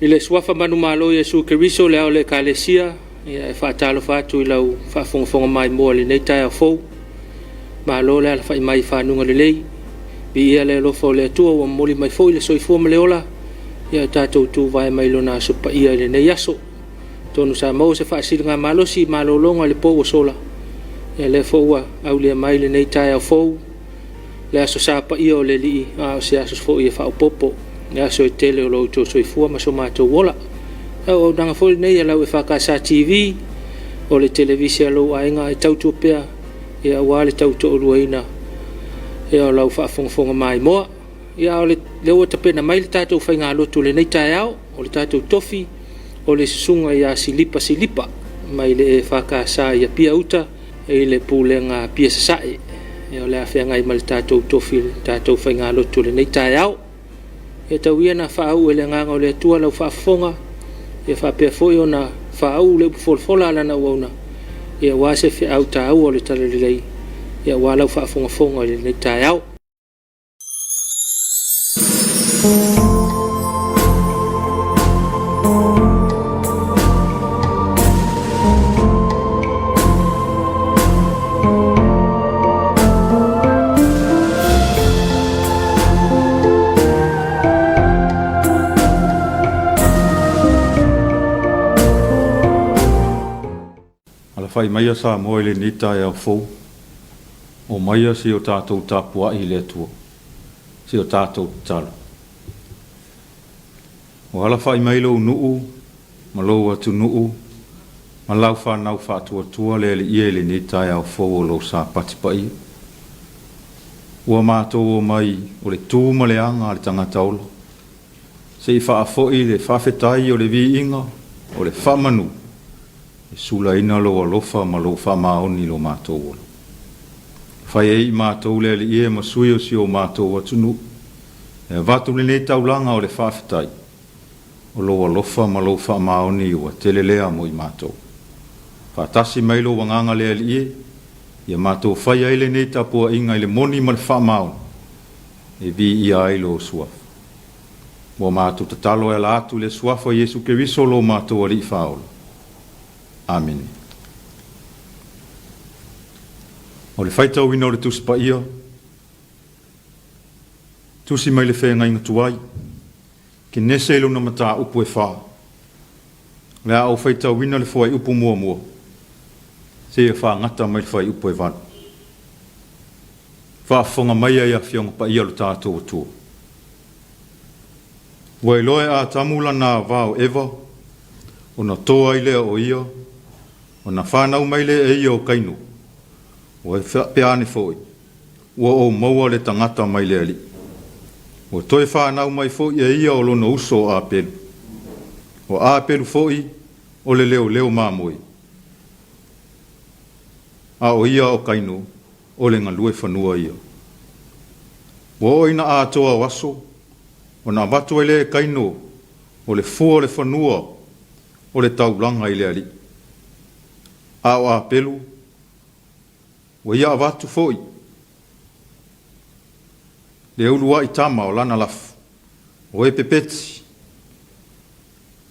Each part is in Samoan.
I le suafa manumalo o Iesu Keriso le ao o le Ekalesia, ia e faatalofa atu i lau faafogafoga maimoa i lenei taeao fou. Malo le alafai mai i fanuga lelei. Viia le alofa o le Atua ua momoli mai foi le soifua ma le ola, ia o tatou tuvae mai lona aso paia i lenei aso. Atonu sa maua se faasiligamalosi i malologa i le po ua sola, ia lea foi ua aulia mai lenei taeao fou, le aso sa paia o le Alii, a o se aso foi e faaopoopo, le aso e tele o lo outou soifua ma so matou ola. O auaunaga foi lenei a lau EFKS TV, o le televise a lou aiga e tautua pea ia aua le tautoaluaina ia o lau faafogafoga maimoa. Ia o lea ua tapena mai le tatou faigalotu i lenei taeao, o le tatou tofi o le susuga ia Silipa Silipa mai le EFKS i Apia Uta i le pulega Apia Sasae. Ia o le a feagai ma le tatou tofi i le tatou faigalotu i lenei taeao. Ia tau ia ina faauu e le agaga o le Atua lau faafofoga, ia faapea foi ona faauu le upu folafola a lana auauna, ia aua se feau taua o le Talalelei, ia aua lau faafogafoga i lenei taeao. Alafai maia Samoa i lenei taeao fou, omaia se i o tatou tapuai i le Atua, se i o tatou tatalo. Ua alafai mai lou nuu ma lou atunuu ma lau fanau faatuatua le Alii e i lenei taeao fou o lou Sapati paia. Ua matou omai o le tu ma le aga a le tagata ola, se i faafoi le faafetai o le viiga o le faamanu e sulaina lou alofa ma lou faamaoni i lo matou ola. Fai ai i matou le Alii e ma sui o si o matou atunuu e avatu lenei taulaga o le faafetai, o lou alofa ma lou faamaoni ua tele lea mo i matou. Faatasi mai lou agaga le Alii e, ia matou fai ai lenei tapuaiga i le moni ma le faamaoni, e viia ai lou Suafa. Ua matou tatalo e ala atu i le Suafa o Iesu Keriso lo matou Alii Faaola. Amene. O le faitauina o le Tusi Paia, Tusi mai le Feagaiga Tuai, Kenese i lona mataupu e fa. O le a ou faitauina le fuaiupu muamua seia fagata mai le fuaiupu e valu. Faafofoga maia i Afioga Paia o lo tatou Atua. Ua iloa e Atamu lana ava o Eva, ona to ai lea o ia, ona fanau mai lea e ia o Kaino. Ua faapea ane foi, Ua ou maua le tagata mai le Alii. Ua toe fanau mai foi e ia o lona uso o Apelu. O Apelu foi o le leoleo mamoe, a o ia o Kaino o le galue fanua ia. Ua oo ina atoa o aso, ona avatu ai lea e Kaino o le fua o le fanua o le taulaga i le Alii. A o Apelu, Ua ia avatu foi le uluai tama o lana lafo, o Epepeti.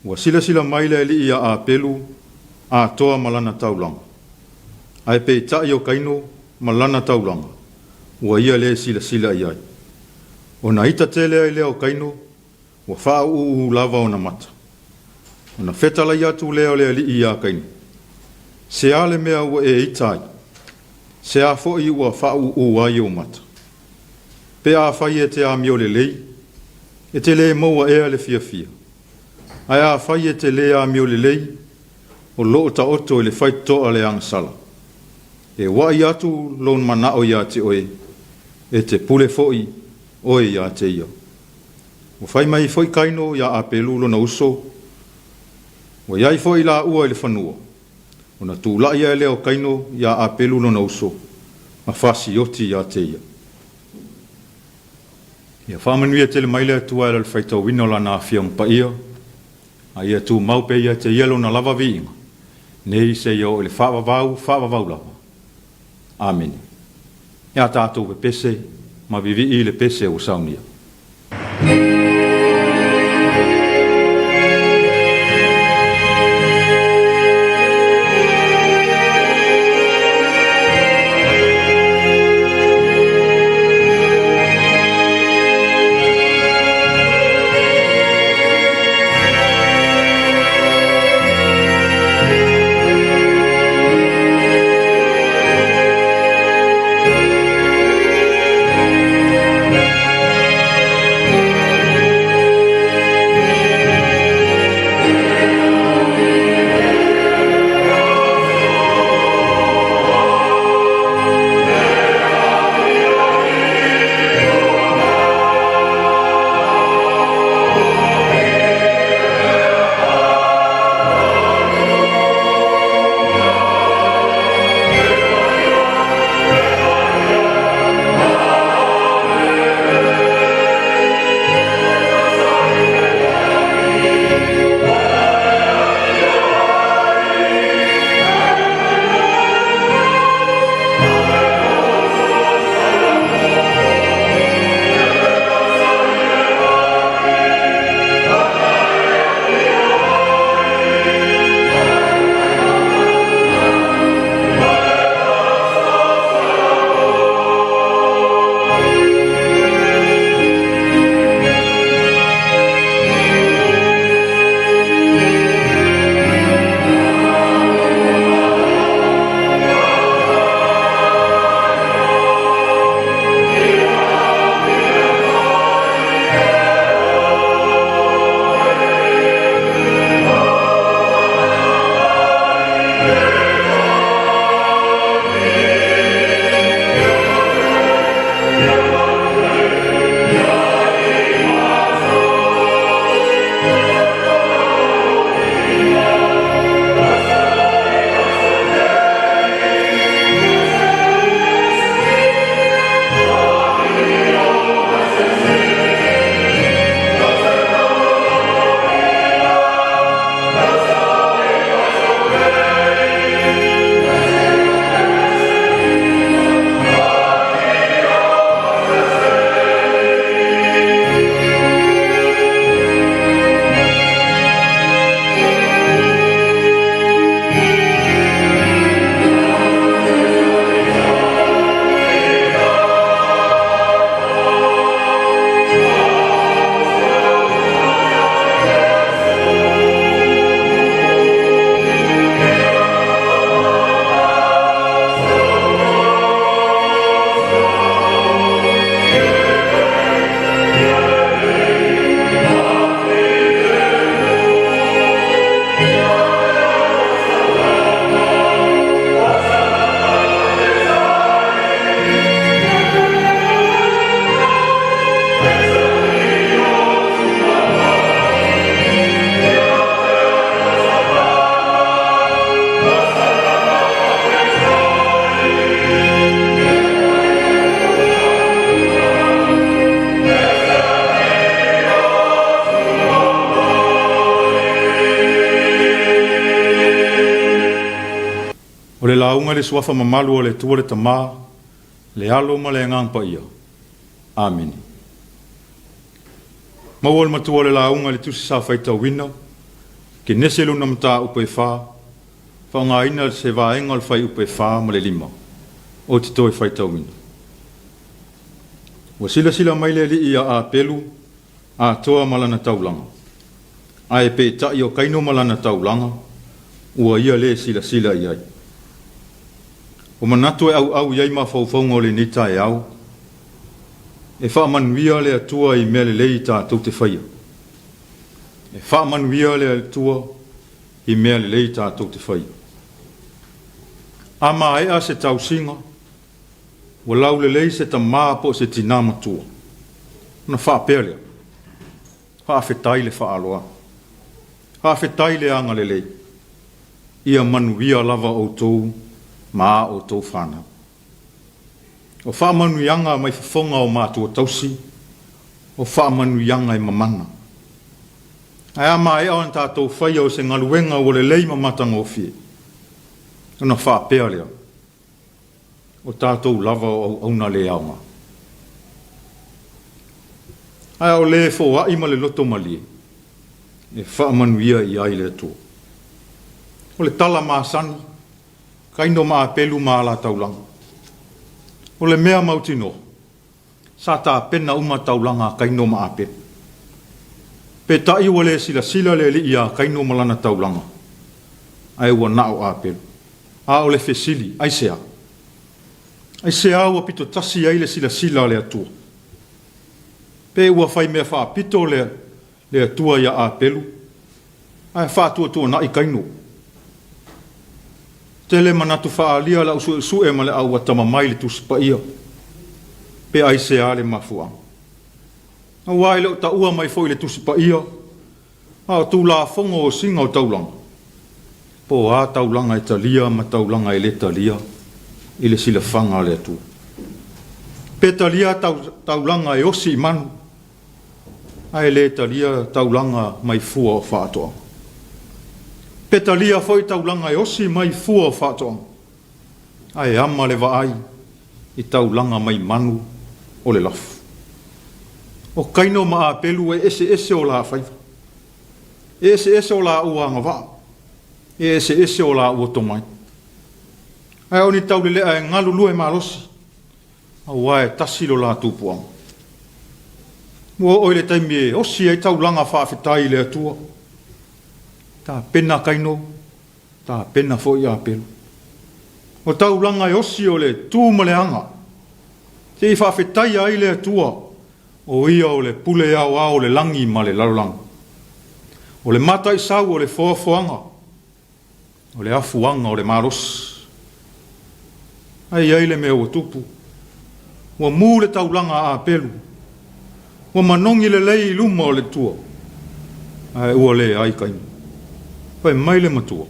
Ua silasila mai le alii ia Apelu atoa ma lana taulaga, ae peitai o Kaino ma lana taulaga, ua ia le silasila i ai. Ona ita tele ai lea o Kaino Ua faaūū lava ona mata. Ona fetalai atu lea o le alii iā Kaina, Se a le mea ua e ita ai? Se a foi ua faaūū ai ou mata? Pe afai e te amio lelei, e te lē maua ea le fiafia? Ae afai e te lē amio lelei, o loo taoto i le faitotoa le agasala. E uaʻi atu lona manao iā te oe, e te pule foi oe iā te ia. Ua fai mai foi Kaino iā Apelu lona uso, Ua i ai foi lāua i le fanua, ona tulai ae lea o Kaino iā Apelu lona uso, ma fasioti iā te ia. Ia faamanuia tele mai le Atua e ala i le faitauina o Lana Afioga Paia, a ia tumau pea ia te Ia Lona lava viiga, nei seia oo i le faavavau faavavau lava. Amene. E a tatou pepese ma vivii i le pese ua saunia. lauga i le Suafa mamalu o le Atua le Tama, le Alo ma le Agaga Paia. Amene. Maua le matua o le lauga i le tusi sa faitauina, Kenese lona mataupu e fa, faaaogaina se vaega o le fuaiupu e 4 ma le 5 ou te toe faitauina. Ua silasila mai le Alii ia Apelu atoa ma lana taulaga, ae peitai o Kaino ma lana taulaga, ua ia lē silasila i ai. Ua manatu e auau i ai mafaufauga o lenei taeao, e faamanuia le Atua i mea lelei tatou te faia. E faamanuia le Atua i mea lelei tatou te faia. A maea se tausiga, ua laulelei se tamā po o se tinā matua, ona faapea lea, Faafetai le faaaloalo. Faafetai le agalelei. Ia manuia lava outou ma a outou fanau. O faamanuiaga mai fofoga o matua tausi, o faamanuiaga e mamana. Ae a maea ona tatou faia o se galuega ua lelei ma matagofie, ona faapea lea, O tatou lava o auauna le aoga. Ae o le foai ma le loto malie, e faamanuia i ai le Atua. O le tala masani, Kaino ma Apelu ma ala taulaga. O le mea mautinoa, Sa tapena uma taulaga a Kaino ma Apelu. Peitai ua le silasila le Alii ia Kaino ma lana taulaga, ae ua na o Apelu. A o le fesili, aisea? Aisea ua pito tasi ai le silasila a le Atua? Pe ua fai mea faapito le le Atua ia Apelu, ae faatuatuanai Kaino. Tele manatu faaalia le au suesue ma le au atamamai i le Tusi Paia, pe aisea le mafuaaga. Aua e le o taua mai foi i le Tusi Paia, a o Tulafono o osiga o taulaga, po o a taulaga e talia ma taulaga e le talia i le silafaga a le Atua. Pe talia taulaga e osi i manu, ae le talia taulaga mai fua o faatoaga. Pe talia foi taulaga e osi mai fua o faatoaga, ae ama le vaai i taulaga mai manu o le lafu. O Kaino ma Apelu e eseese o la faiva, e eseese o laua agavaa, e eseese o laua tomai. Ae o ni taulelea e galulue malosi, aua e tasi lo latou puaga. Ua oo i le taimi e osi ai taulaga faafetai i le Atua. Tapena Kaino, tapena foi Apelu. O taulaga e osi o le tu ma le aga, se i faafetaia ai le Atua, o ia o le pule aoao o le lagi ma le lalolagi. O le mataisau o le foafoaga, O le afuaga o le malosi. Ae i ai le mea ua tupu. Ua mu le taulaga a Apelu. Ua manogi lelei i luma o le Atua. Ae ua leai Kaina. Fai mai le matua,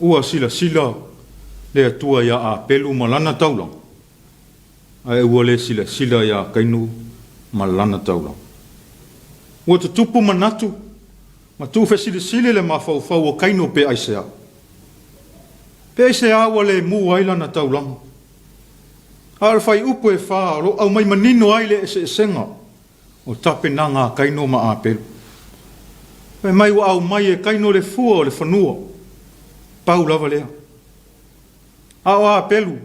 ua silasila le Atua ia Apelu ma lana taulaga, ae ua le silasila ia Kaino ma lana taulaga. Ua tutupu manatu ma tuufesilisili le mafaufau o Kaino pe aisea. Pe aisea ua le mu ai lana taulaga. A o le fuaiupu e fa o lo o aumai manino ai le eseesega o tapenaga a Kaino ma Apelu. Fai mai ua aumai e Kaino le fua o le fanua, pau lava lea. A o Apelu,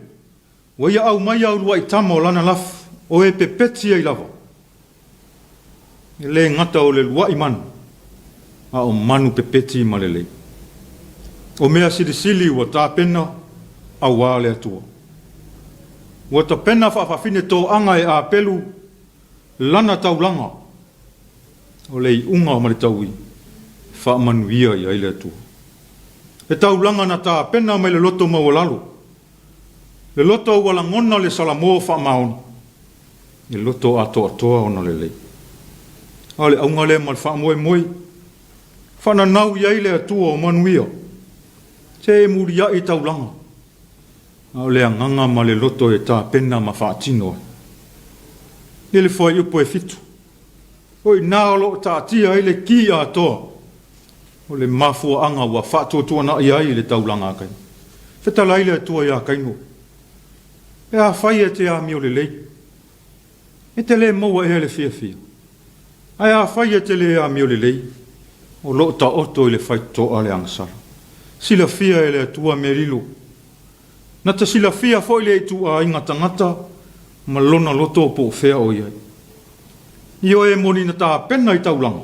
Ua ia aumaia uluai tama o lana lafu, o e pepeti ai lava. E le gata o le luai manu, a o manu pepeti ma lelei. O mea silisili ua tapena auā le Atua. Ua tapena faafafine toaga e Apelu lana taulaga, o le iuga ma le taui e faamanuia i ai le Atua. Le taulaga na tapena mai le loto maualalo, Le loto ua lagona le salamo faamaoni, e loto atoatoa ona lelei. A o le auga lea ma le faamoemoe, faananau i ai le Atua o manuia, se e muliai taulaga, a o le agaga ma le loto e tapena ma faatino ai. I le fuaiupu e 7, o i ina o lo o taatia ai le ki atoa o le mafuaaga ua faatuatuanai ai le taulaga a Kaina. Fetalai le Atua iā Kaino, Pe afai e te amio lelei, e te le maua ea le fiafia? Ae afai e te le amio lelei, o lo o taoto i le faitotoa le agasala. Silafia e le Atua mea lilo. Na te silafia foi le ituaiga tagata ma lona loto po o fea o i ai. Ioe moni na tapena i taulaga,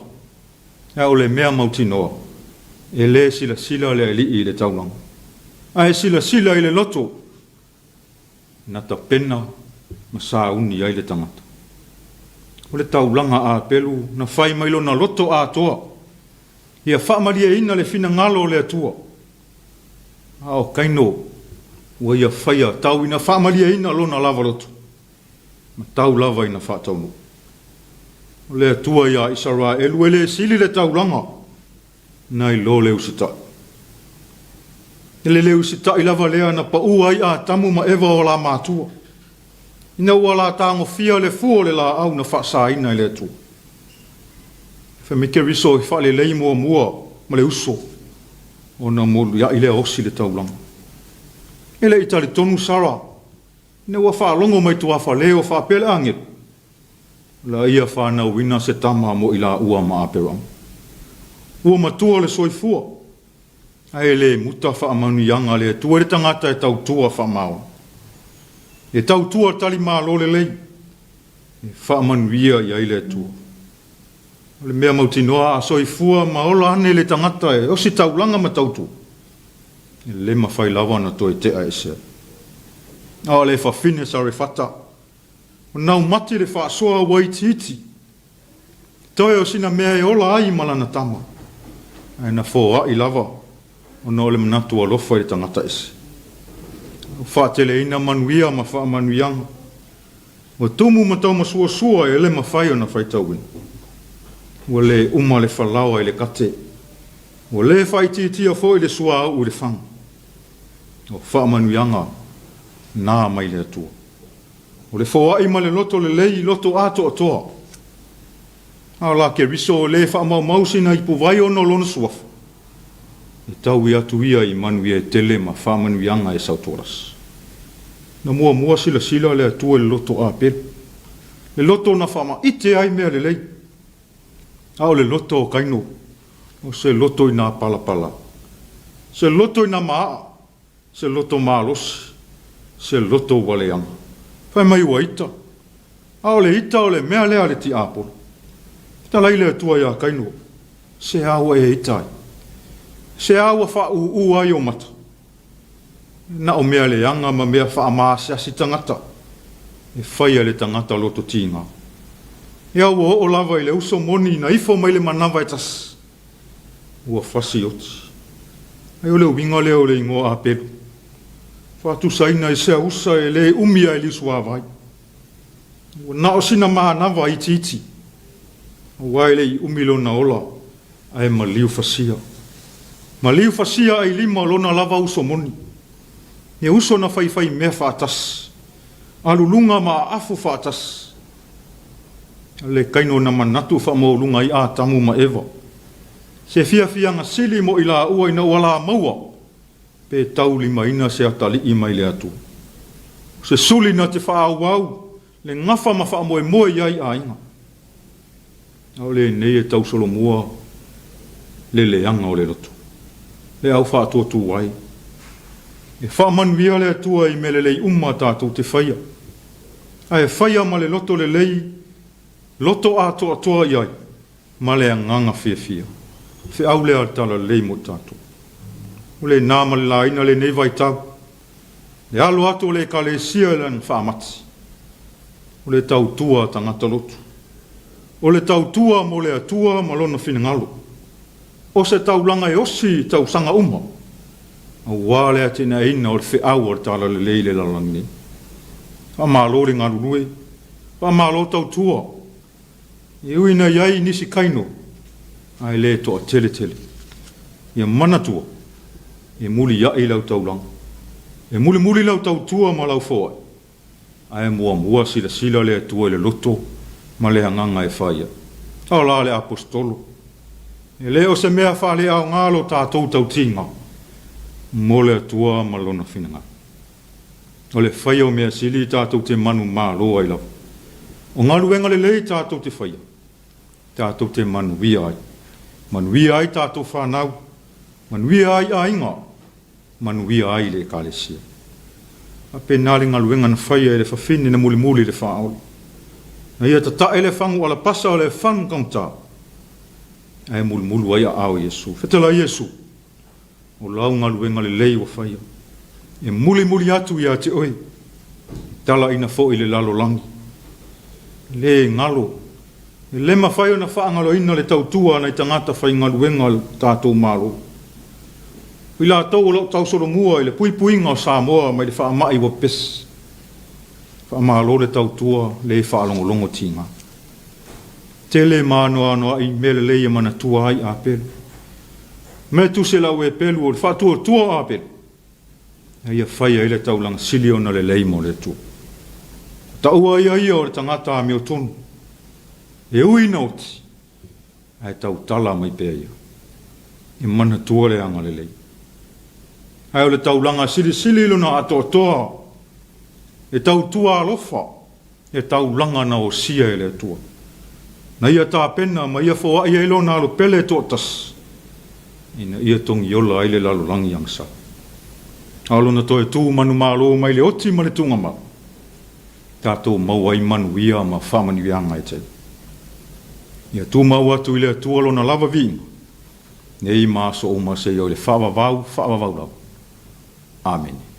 ae o le mea mautinoa, e le silasila le Alii i le taulaga, ae silasila i le loto na tapena ma sauni ai le tagata. O le taulaga a Apelu na fai mai lona loto atoa, ia faamalieina le finagalo o le Atua. A o Kaino, ua ia faia tau ina faamalieina lona lava loto, ma tau lava ina faataunuu. O le Atua iā Isaraelu e le sili le taulaga nai lo le usitai. E le le usitai lava lea na paua ai Atamu ma Eva o la matua, ina ua la tagofia le fua o le laau na faasaina e le Atua. Fai mai Keriso e faalelei muamua ma le uso, ona molia'i lea osi le taulaga. E le i talitonu Sara, ina ua faalogo mai tuafale o faapea le agelu, la ia fanauina se tama mo i laua ma Aperama. Ua matua le soifua, ae le muta faamanuiaga a le Atua i le tagata e tautua faamaoni. E tautua talimalo lelei, e faamanuia i ai le Atua. O le mea mautinoa a soifua ma ola ane le tagata e ositaulaga ma tautua, e le mafai lava ona toe tea ese ai. A o le fafine Sarefata, ua naumati le faasoa ua itiiti, toe o sina mea e ola ai ma lana tama, ae na foai lava ona o le manatu alofa i le tagata ese. Ua faateleina manuia ma faamanuiaga, Ua tumu ma taumasuasua e le mafai ona faitauina. Ua le uma le falaoa i le kate. Ua le faaitiitia foi le suauu i le faga. O faamanuiaga na mai le Atua. O le foai ma le loto lelei, loto atoatoa. A o la Keriso e le faamaumau sina ipuvai ona o lona suafa, e taui atu ia i manuia e tele ma faamanuiaga e sautualasi. Na muamua silasila le Atua i le loto Apelu, le loto na faamaite ai mea lelei, a o le loto o Kaino, o se loto i nā palapala, se loto i nā maaa, se loto malosi, se loto ua leaga. Fai mai ua ita, a o le ita o le mea lea a le tiapolo. Fetalai le Atua iā Kaino, Se a ua e ita ai? Se a ua faaūū ai ou mata? Na o mea leaga ma mea faamaasiasi tagata e faia e le tagata loto tīgā. Ea ua oo lava i le uso moni na ifo mai le manava e tasi, ua fasi oti. Ai o le uiga lea o le igoa Apelu, faatusaina i sea usa e le umi ae liusuavai. Ua na o sina manava itiiti, aua e le i umi lona ola, ae maliu fasia. Maliu fasia ai lima o lona lava uso moni. He uso na faifai mea faatasi, aluluga ma aafu faatasi. Le kaino na manatu faamaualuga ai Atamu ma Eva. Se fiafiaga sili mo i laua ina ua la maua, pe taulimaina se atalii mai le Atua. O se suli na te faaauau le gafa ma faamoemoe i ai aiga. A o lenei e tausolomua le leaga o le loto, le au faatuatuai. E faamanuia le Atua i mea lelei uma tatou te faia, ae faia ma le loto lelei, loto atoatoa i ai ma le agaga fiafia. Feau lea a le Talalelei mo tatou. O le na ma le laina lenei vaitau, le alo atu o le Ekalesia i lana faamati, o le tautua a tagata lotu, o le tautua mo le Atua ma Lona finagalo, o se taulaga e osi i tausaga uma, aua le atinaeina o le feau a le Talalelei i le lalolagi nei. Faamalo le galulue, faamalo tautua, e ui ina i ai nisi kaino, ae le toatele tele. Ia manatua, e muliai lau taulaga, e mulimuli lau tautua ma lau foai, ae muamua silasila le Atua i le loto ma le agaga e fai ai. A o la le Aposetolo, E le o se mea faaleaoga lo tatou tautiga, mo le Atua ma Lona finagalo. O le faia o mea sili tatou te manumalo ai lava. O galuega lelei tatou te faia, tatou te manuia ai. Manuia ai tatou fanau, manuia ai aiga, manuia ai le Ekalesia. Faapena le galuega na faia e le fafine na mulimuli i le faaola. Na ia tatae le fagu alapasa o le fagu taugata, ae mulumulu ai aao o Iesu. Fetalai Iesu, o lau galuega lelei ua faia, e mulimuli atu ia te oe, e talaina foi i le lalolagi. E le galo, e le mafai ona faagaloina le tautua a nai tagata faigaluega o le tatou Malo. O i latou o lo o tausolomua i le puipuiga o Samoa mai le faamai ua pepesi. Faamalo le tautua le faalogologo tiga. Tele ma anoanoai mea lelei e manatua ai Apelu. Mea tusi lau Epelu o le faatuatua o Apelu, a ia fai ai le taulaga sili ona lelei mo le Atua. Taua ia ia o le tagata amiotonu, e ui ina oti, ae tautala mai pea ia. E manatua le agalelei. Ae o le taulaga silisili lona atoatoa, e tautua alofa, e taulaga na osia e le Atua. Na ia tapena ma ia foai ai lona alo pele toatasi, ina ia togiola ai le lalolagi agasala. A o lona toe tu manumalo mai le oti ma le tugamau, tatou maua ai manuia ma faamanuiaga e tele. Ia tumau atu i le Atua lona lava viiga, nei ma aso uma seia o i le faavavau, faavavau lava. Amene.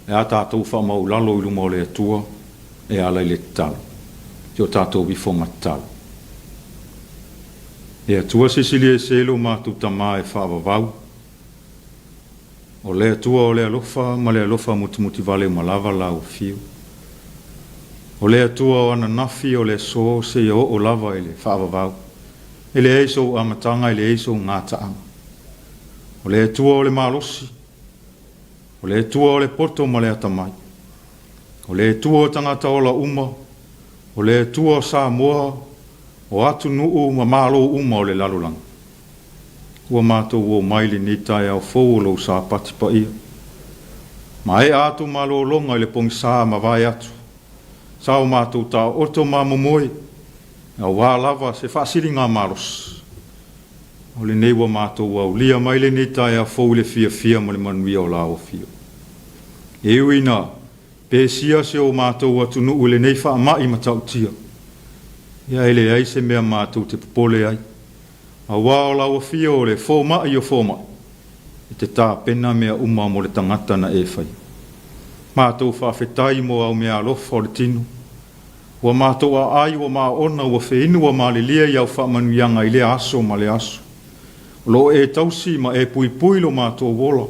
E a tatou faamaulalo i luma o le Atua e ala i le tatalo. Si o tatou ifoga tatalo. E Atua silisili ese lo matou Tama e faavavau, o le Atua o le alofa ma le alofa mutumutivale uma lava lau afio. O le Atua o ananafi o le aso seia oo lava i le faavavau. E leai sou amataga, e leai sou gataaga. O le Atua o le malosi, o le Atua o le poto ma le atamai. O le Atua o tagata ola uma, o le Atua o Samoa, o atunuu ma malo uma o le lalolagi. Ua matou omai i lenei taeao fou o lou Sapati paia. Maea atu malologa i le pogisa ma vae atu. Sa o matou taooto ma momoe, aua lava se faasiligamalosi. O lenei ua matou aulia mai lenei taeao fou i le fiafia ma le manuia o lau afio. E ui ina pesia si o matou atunuu i lenei faamai matautia, ia e leai se mea matou te popole ai, aua o lau afio o le fomai o fomai, e te tapena mea uma mo le tagata na e faia. Matou faafetai mo au meaalofa o le tino, ua matou aai, ua maona, ua feinu, ua malilie i au faamanuiaga i lea aso ma le aso. O lo o e tausi ma e puipui lo matou ola.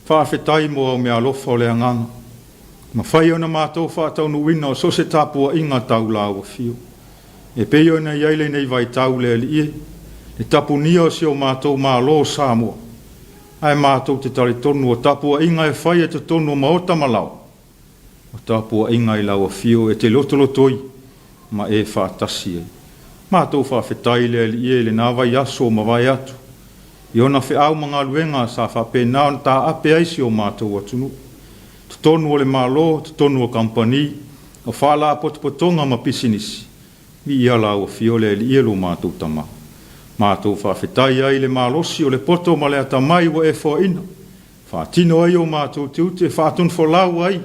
Faafetai mo au meaalofa o le agaga. Mafai ona matou faataunuuina o so o se tapuaiga tau lau afio. E pei ona i ai lenei vaitau le Alii e, le tapunia o si o matou Malo o Samoa, ae matou te talitonu o tapuaiga e fai e totonu o maota ma laoa, o tapuaiga i lau afio e te lotolotoi ma e faatasi ai. Matou faafetai le Alii e i lena vaiaso o mavae atu, i ona feau ma galuega sa faapena ona taape ai si o matou atunuu. Totonu o le Malo, totonu o kamupani, o faalapotopotoga ma pisinisi, viia lau afio le Alii e lo matou Tama. Matou faafetai ai i le malosi o le poto ma le atamai ua e foaina, faatino ai o matou tiute, faatonufolau ai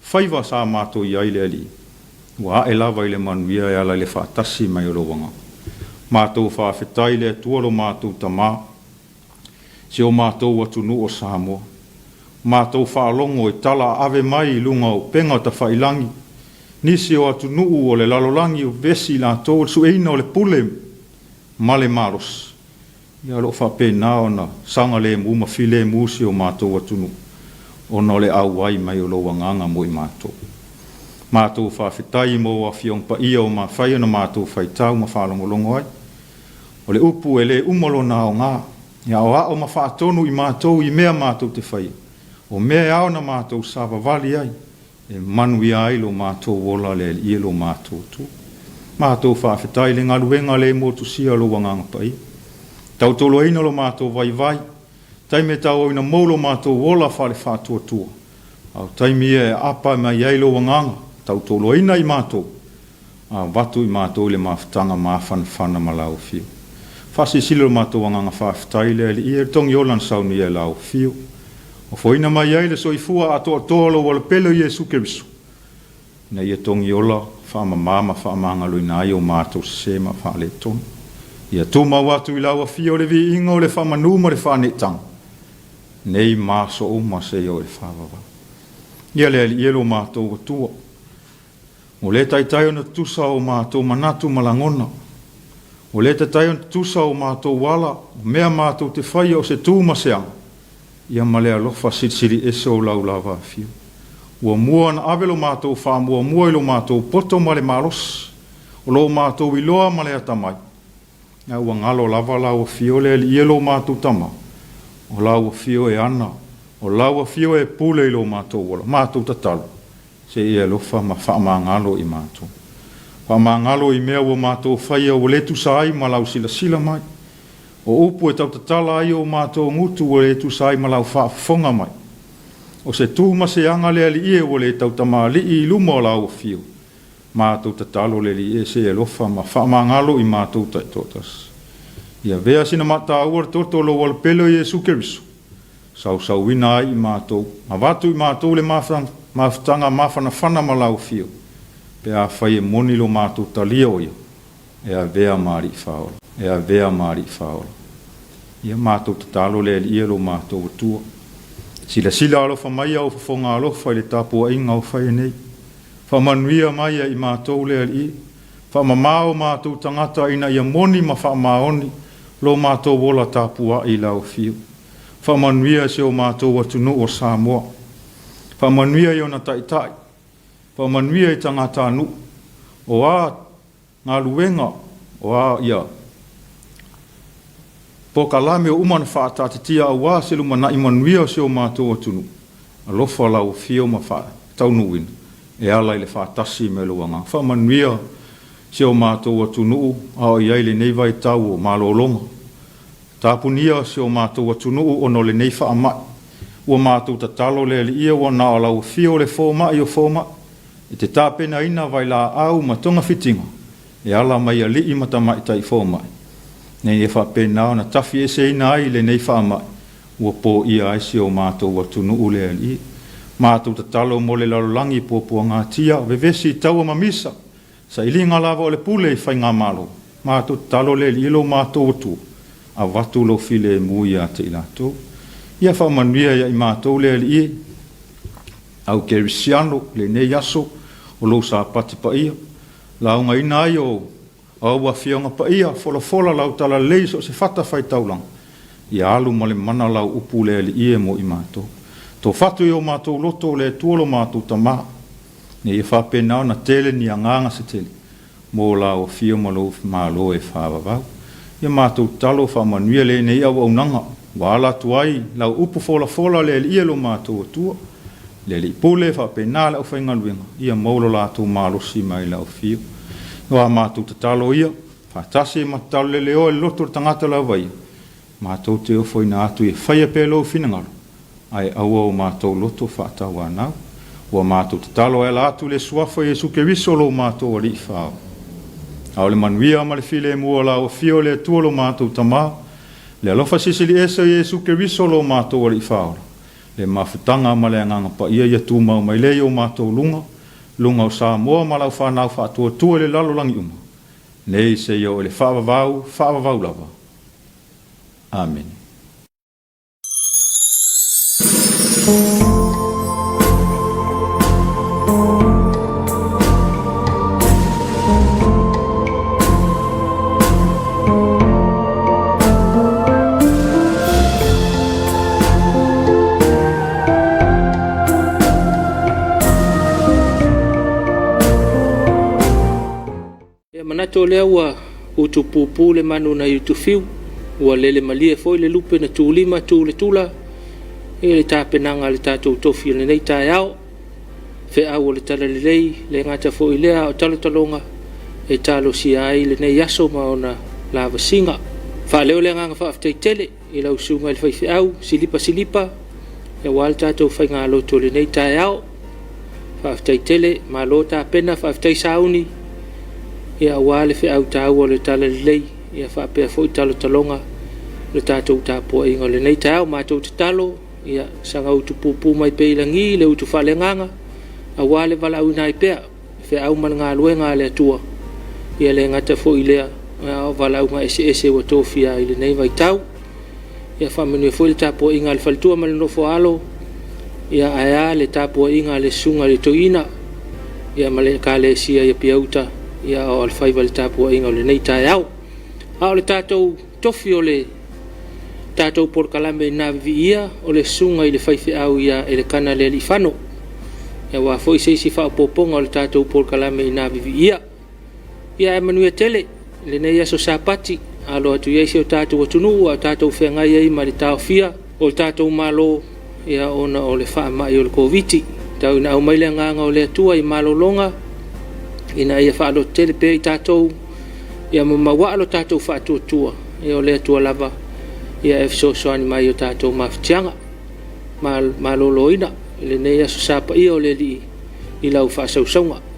faiva sa matou i ai le Alii. Ua ae lava i le manuia e ala i le faatasi mai o lou Agaga. Matou faafetai i le Atua lo matou Tama, si o matou atunuu o Samoa. Matou faalogo i tala ave mai i luga o upega tafailangi, nisi o atunuu o le lalolagi o vesi i latou o le sueina o le pule ma le malosi. Ia o lo o faapena ona saogalemu ma filemu si o matou atunuu, ona o le auai mai o lou Agaga mo i matou. Matou faafetai mo Afioga Paia o mafai ona matou faitau ma faalogologo ai. O le upu e le uma lona aoga, e aoao ma faatonu i matou i mea matou te faia, o mea e ao ona matou savavali ai, e manuia ai lo matou ola le Alii e lo matou Atua. Matou faafetai i le galuega le motusia o lou Agaga Paia. Tautuaina lo matou vaivai, taimi e tauauina mou lo matou ola faale-faatuatua, a o taimi ia e aapa mai ai lou agaga, tautuaina i matou, avatu i matou i le mafutaga mafanafana ma lau afio. Faasilasila lo matou agaga faafetai le Alii e togi ola na saunia e lau afio. Ofoina mai ai le soifua atoatoa o lou alapele o Iesu Keriso, ina ia togi ola faamama ma faamagaloina ai o matou sese ma faaletonu. Ia tumau atu i lau afio le viiga o le faamanu ma le faaneetaga, nei ma aso uma seia oo i le faavavau. Ia le Alii e lo matou Atua, ua le taitai ona tutusa o matou manatu ma lagona, ua le taitai ona tutusa o matou ala, o mea matou te faia o se tu ma se aga, ia ma le alofa silisili ese o lau lava afio. Ua mua ona ave lo matou faamuamua i lo matou poto ma le malosi, o lo matou iloa ma le atamai, ae ua galo lava lau afio le Alii e lo matou Tama, o lau afio e ana, o lau afio e pule i lo matou ola, matou tatalo, se i alofa ma faamagalo i matou. Faamagalo i mea ua matou faia ua le tusa ai ma lau silasila mai. O upu e tautatala ai o matou gutu ua le tusa ai ma lau faafofoga mai. O se tu ma se aga le Alii e ua le tautamalii i luma o lau afio. Matou tatalo le Alii e se alofa ma faamagalo i matou taitoatasi. Ia avea sina mataua le toto o lou alapele o Iesu Keriso, sausauina ai i matou, avatu i matou le mafutaga mafanafana ma lau afio, pe afai e moni lo matou talia o ia, e avea ma alii faaola, e avea ma alii faaola. Ia matou tatalo le Alii e lo matou Atua. Silasila alofa mai au fofoga alofa i le tapuaiga o fai nei. Faamanuia mai ia i matou le Alii, faamamao matou tagata ina ia moni ma faamaoni lo matou ola tapuai i lau afio. Faamanuia si o matou atunuu o Samoa. Faamanuia i ona taitai, faamanuia i tagatanuu, o a galuega, o a ia polokalame o uma na faataatitia aua se lumanai manuia o si o matou atunuu, alofa lau afio ma faataunuuina e ala i le faatasi me lou agaga. Faamanuia si o matou atunuu a o i ai lenei vaitau o malologa. Tapunia si o matou atunuu ona o lenei faamai. Ua matou tatalo le Alii ua na o lau afio le fomai o fomai, e te tapenaina vailaau ma togafitiga e ala mai alii ma tamaitai fomai, ina ia faapena ona tafieseina ai lenei faamai ua poia ai si o matou atunuu le Alii. Matou tatalo mo le lalolagi puapuagatia, vevesi i taua ma misa, sailiga lava o le pule i faigamalo. Matou tatalo le Alii lo matou Atua, avatu lou filemu ia te i latou. Ia faamanuia ia i matou le Alii, au kerisiano lenei aso o lou sapati paia, laugaina ai o au afioga paia, folafola lau talalelei so o se fatafaitaulaga, ia alu ma le mana lau upu le Alii e mo i matou. Tofatu i o matou loto le Atua lo matou Tama, ina ia faapena ona tele ni agaga se tele mo lau afio ma lou malo e faavavau. Ia matou tatalo faamanuia lenei auaunaga, ua ala atu ai lau upu folafola le Alii e lo matou Atua, le Alii Pule faapena le aufaigaluega, ia maua lo latou malosi mai lau afio. O a matou tatalo ia, faatasi ma tatalo leleoa i le loto o le tagata lava ia, matou te ofoina atu ia faia pea lou finagalo, ae aua o matou loto faatauanau. Ua matou tatalo e ala atu le suafa o Iesu Keriso lo matou Alii Faaola. A o le manuia ma le filemu o lau afio le Atua lo matou Tama, le alofa silisili ese o Iesu Keriso lo matou Alii Faaola, le mafutaga ma le agaga paia ia tumau mai lea i o matou luga, luga o Samoa ma lau fanau faatuatua i le lalolagi uma, nei seia oo i le faavavau, faavavau lava. Amene. Ia manatu o lea ua utupupu le manu nai Utufiu, ua lele malie foi le lupe na tulima tu le tula i le tapenaga a le tatou tofi o lenei taeao. Feau o le talalelei, le gata foi lea o talotaloga e talosia ai lenei aso ma ona lavasiga. Faaleo le agaga faafetai tele i lau susuga i le faifeau Silipa Silipa aua le tatou faigalotu o lenei taeao. Faafetai tele, malo tapena, faafetai sauni aua le feau taua o le Talalelei faapea foi talotaloga o le tatou tapuaiga o lenei taeao. Matou tatalo ia saga utupupu mai pea i lagi le utu faaleagaga aua le valaauina ai pea feau ma le galuega a le Atua, ia le gata foi i lea, a o valaauga eseese ua tofia ai i lenei vaitau. Ia faamanuia foi le tapuaiga a le faletua ma le nofo a alo, ae a le tapuaiga a le susuga i le Toeaina ma le Ekalesia i Apia Uta a o alofaiva i le tapuaiga o lenei taeao. A o le tatou tofi o le tatou polokalame ina viviia o le susuga i le faifeau ia Elekana le Alifano, aua foi se isi faaopoopoga o le tatou polokalame ina viviia. Ia ae manuia tele lenei aso Sapati, alo atu i ai si o tatou atunuu a o tatou feagai ai ma le taofia o le tatou Malo ona o le faamai o le Koviti. Tau ina aumai le agaga o le Atua i malologa ina ia faalototele pea i tatou ma mauaa lo tatou faatuatua, o le Atua lava e fesoasoani mai i o tatou mafatiaga. Maloloina i lenei aso Sa paia o le Alii i lau faasausauga.